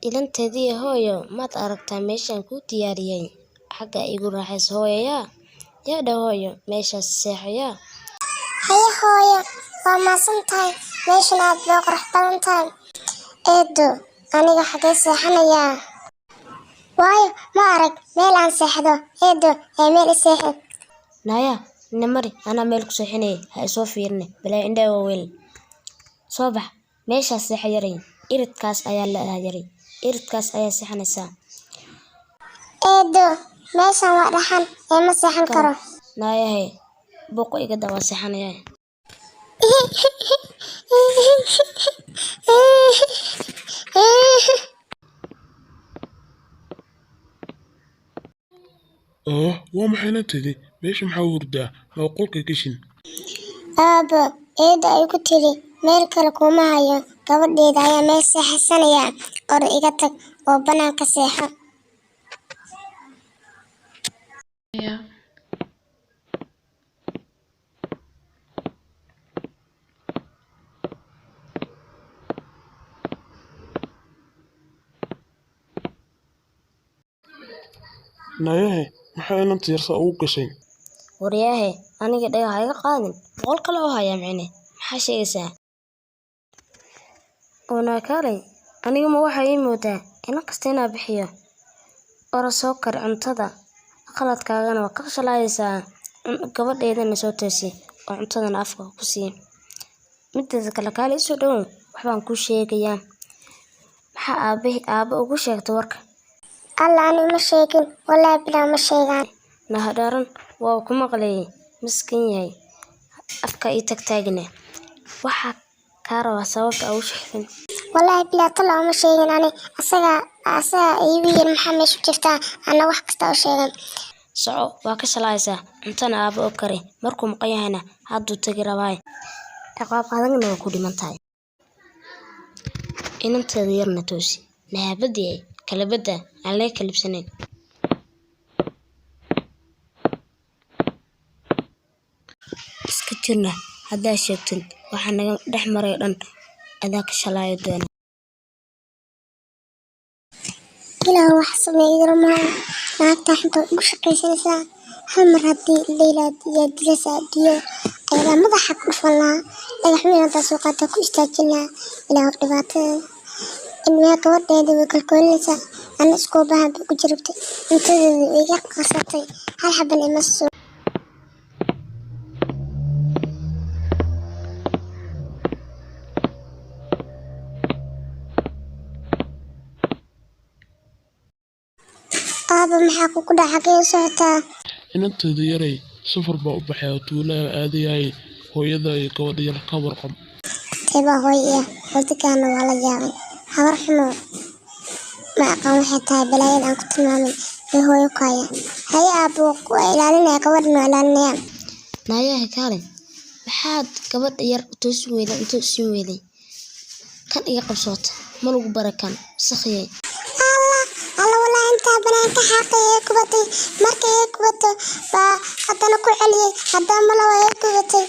Inanteedii hooyo, maad aragtaa meeshaan kuu diyaariyay? Xagga igu raaxayso hooyo yaa. Yaa dha hooyo, meeshaas seexo yaa. Haye hooyo, waa mahadsan tahay. Meeshan aad bay u qurux badan tahay. Eedo, aniga xagee seexanayaa? Waayo, ma arag meel aan seexdo. Eedo, ee meel i seexi. Naaya, ina mari, anaa meel ku seexinaya, ha isoo fiirine, balaa indhaha waaweyn. Soo bax, meeshaas seexo yaray. Iridkaas ayaa leedahay yaray. Iridkaas ayaa seexanaysaa. Eedo, meeshan waa dhaxan ee ma seexan karo. Naayahay, buuqa iga daa waa seexanayaa. Oo waa maxay inanteedii? Meesha maxaa u hurdaa? Ma qolka gashin? Aabbo, eedo ay ku tiri meel kale kuma hayo. Gabadheeda ayaa meel seexsanaya. Or iga tag oo bannaanka seexo. Naayahay, maxaa inanta yar saa ugu gashay? Waryaahe, aniga dhagax ha iga qaadin. Boqol kale oo hayaa micne. Maxaa sheegaysaa? Oonaa kaalay, aniga ma waxaa ii moodaa inan kasta inaa bixiyo. Ora soo kari cuntada. Qaladkaagana waa ka shalaayaysaa. Gabadheedana soo toosi oo cuntadana afka ku sii. Mideeda kale kaale isoo dhowow, waxbaan kuu sheegayaa. Maxaa aabbe ugu sheegtay warka? Alla ani ma sheegin. Wallaahi bilaa ma sheegaan. Nahadharan waa ku maqlayay miskiin yahay. Afka ii tagtaagine. Waxaa kaa rabaa sababta ugu sheegin. Wallaahi bilaa talo ma sheegin ani. Asaga iigu yiri maxaa meesha ku jirtaa? Ana wax kasta u sheegan. Soco waa ka shalaayaysaa. Cuntana aabbe u kari. Markuu maqan yahayna hadduu tagi rabaa. Ciqaab adagna waa ku dhiman tahay. Inanteeda yarna toosi. Nahabadii kalabada aan laga kalibsanayn. Iska jirna haddaa sheegtid waxaa naga dhex maray dhan adaa ka shalaayo doona. Ilaa wax sameey maaha. Naagta xunta ugu shaqaysanaysaa. Hal mar haddii Leyla iyo dilasa diyo ayaa madaxa ku dhufan lahaa. Dhagax weyn haddaa soo qaata ku istaajin lahaa. Ilaa dhibaatada. Ilmaha gabadheeda way kalkoolinaysaa. Ana iskoobaha bay ku jirabtay. Cuntadeeda way iga qarsatay. Hal xaban ima soo. Aabba, maxaa kugu dhacay? Xagee u socotaa? Inanteeda yaray, safar baa u baxay oo tuulada aadayaay. Hooyada iyo gabadha yar ka warqab. Teebaa hooyo ah, wadagaana waa la yaabay. Habar xumo ma aqaan waxay tahay balaayada aan ku tilmaamin ee hooyo ku haya. Haye aabbo, waa ilaalinaya gabadhan waa ilaalinaya. Naayaha kaalay, maxaad gabadha yar u toosin weyday cunto u siin weyday? Kan iga qabsoota, ma lagu barakan, sakhiyay. Alla, alla walaa intaa banaanka xaaqay ee kubatay. Markay ee kubato baa haddana ku celiyay. Haddana malawa ee kubatay.